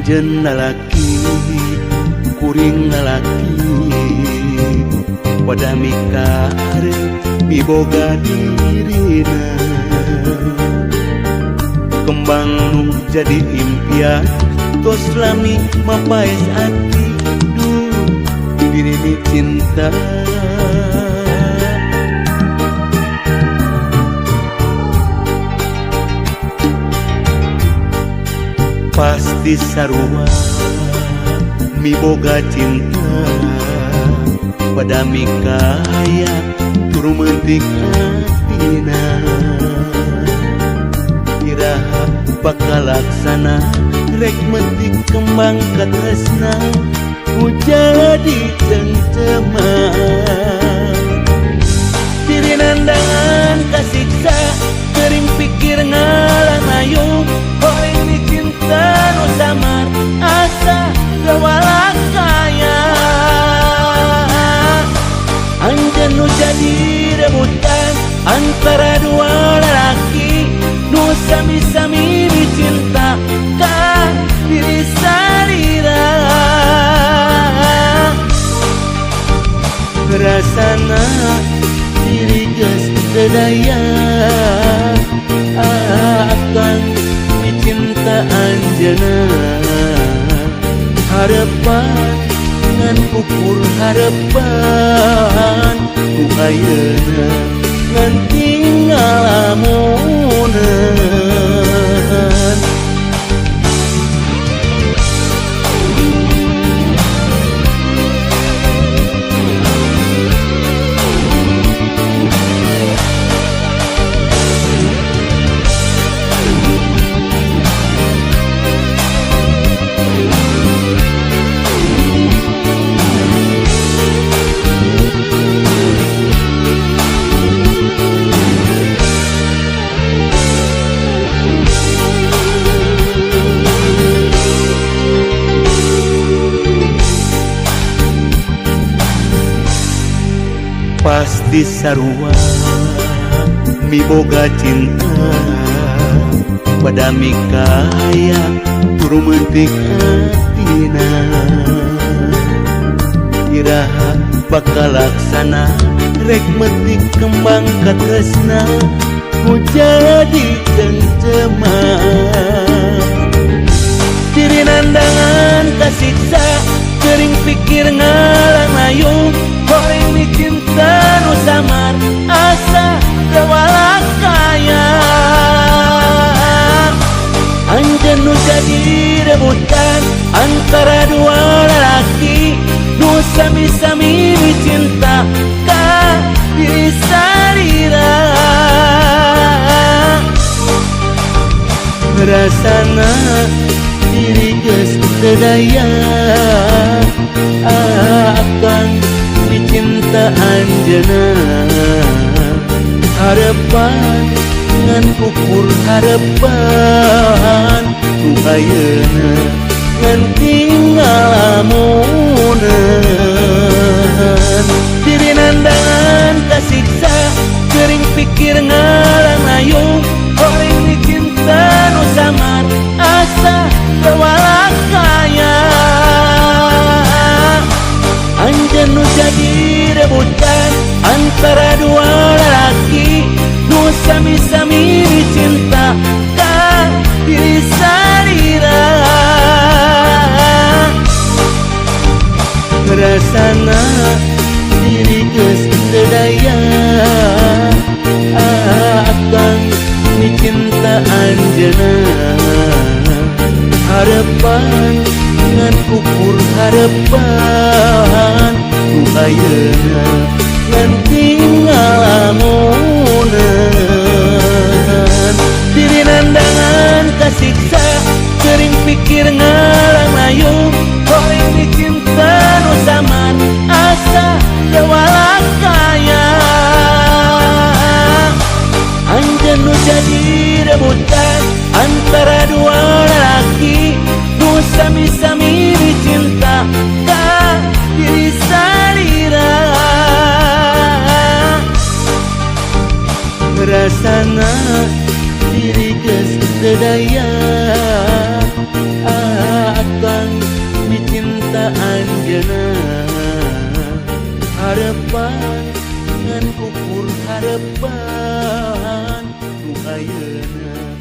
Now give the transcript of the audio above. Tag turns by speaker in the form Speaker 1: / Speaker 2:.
Speaker 1: Anjeun lalaki, kuring lalaki, pada mikarep miboga dirina. Kembang nu jadi impian tos lami mapaes ati, duh diri cinta. Pasti sarua miboga cinta, pada mikaya turu mentik atina. Iraha bakal laksana rek metik kembang katresna ku jadi cengceman. Diri nandangan kasiksa kering pikir ngalang ayung horeng dicinta nu samar asa kaya. Anjeun nu jadi rebutan antara dua lalaki nu sami-sami dicinta ka diri salira. Rasana diri geus teu daya akan dicinta anjeunna. Harapan ngan ukur harapan ku ayeuna ngan tinggal lamunan. Pasti sarua miboga cinta, pada mikaya turu mentik atina. Iraha bakal laksana rek metik kembang katresna ku jadi cengceman. Diri nandangan kasiksa kering pikir ngalang ayung horeng dicinta nu samar asa kaya. Anjeun nu jadi rebutan antara dua lalaki nu sami-sami dicinta ka diri salira. Rasana diri geus teu daya akan dicinta anjeunna. Harapan ngan ukur harapan ku ayeuna ngan tinggal lamunan. Diri nandangan kasiksa kering pikir ngalang ayung horeng dicinta nu samar asa kaya. Anjeun nu jadi rebutan antara dua lalaki nu sami-sami dicinta ka diri salira. Rasana diri geus teu daya akan dicinta anjeunna. Harapan ngan ukur harapan ku ayeuna ngan tinggal lamunan. Diri nandangan kasiksa kering pikir ngalang ayung horeng dicinta nu samar asa kaya. Anjeun nu jadi rebutan antara dua lalaki nu sami-sami dicinta ka diri salira. Rasana diri geus teu daya akan Kesalahan nu ayeuna.